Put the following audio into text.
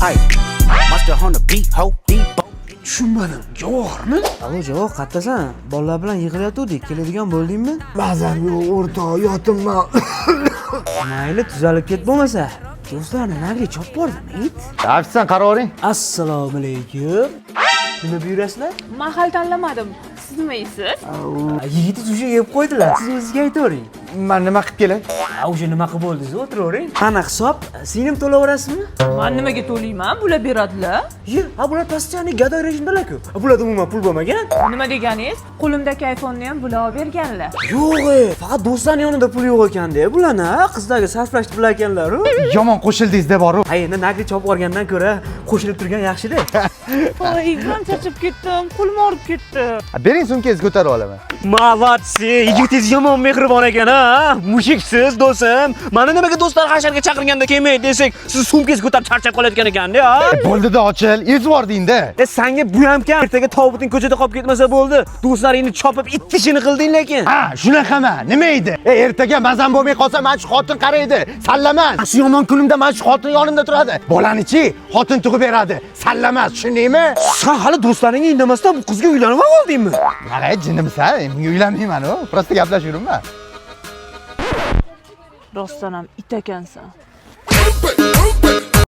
Ay, Mustard on the beat, ho, deep. Tushunmadim, Javohirmi? Alo, Javoh, qayerdasan? Bolalar bilan yig'ilayotgandik, keladigan bo'ldingmi? Mazam yo'q, o'rtoq, yotimman. Mayli, tuzalib ket bo'lmasa. Do'stlarni nariga chopib bordimi, it? Ofitsiant, qaroring. Assalomu alaykum. Nima buyurasizlar? Man hali tanlamadim. Siz nima yeysiz? Yigitingiz уже yeb qo'ydilar. Siz o'zizga aytavering. Man nima qilib kelay? Ha, o'sha nima qilib bo'ldingiz, o'tiravering. Qani hisob? Singlim, to'laverasizmi? Man nimaga to'layman? Bular beradilar. Ye, ha, bular постоянный gadoy rejimdalar-ku. Bularda umuman pul bo'lmagan. Nima deganingiz? Qo'limdagi iPhone'ni ham bular olib berganlar. Yo'q, faqat do'stlarning yonida pul yo'q ekanda, bularni, ha, qizlarga sarflashni bilar ekanlar-u. Yomon qo'shildingiz deb boru. Ha, endi nagli chopib olgandan ko'ra qo'shilib turgan yaxshida. Voy, ham charchab ketdim, qo'lim og'rib ketdi. Bering, sumkangizni ko'tarib olaman. Молодцы, yigitingiz yomon mehribon ekan, ha? Mushiksiz, do'stim. Mani nimaga do'stlar hasharga chaqirganda kelmaydi desak, siz sumkangizni ko'tarib charchab qolayotgan ekanda, ha? Bo'ldi-da, ochil, ezib yubording-da. E, sanga bu ham kam. Ertaga tobuting ko'chada qolib ketmasa bo'ldi. Do'stlaringni chopib it tishini qilding lekin. Ha, shunaqami? Nima edi? E, ertaga mazam bo'lmay qolsa, mana shu xotin qaraydi. Sallamas. Shu yomon kunimda mana shu xotin yonimda turadi. Bolani-chi, xotin tug'ib beradi. Sallamas, tushundingmi? Sen hali do'stlaringga indamasdan bu qizga uylanib oldingmi? Qara, jinnimisan? Bunga uylanmayman, u. Просто gaplashib yuribman. Rostdan ham it ekansan. Rompe, rompe.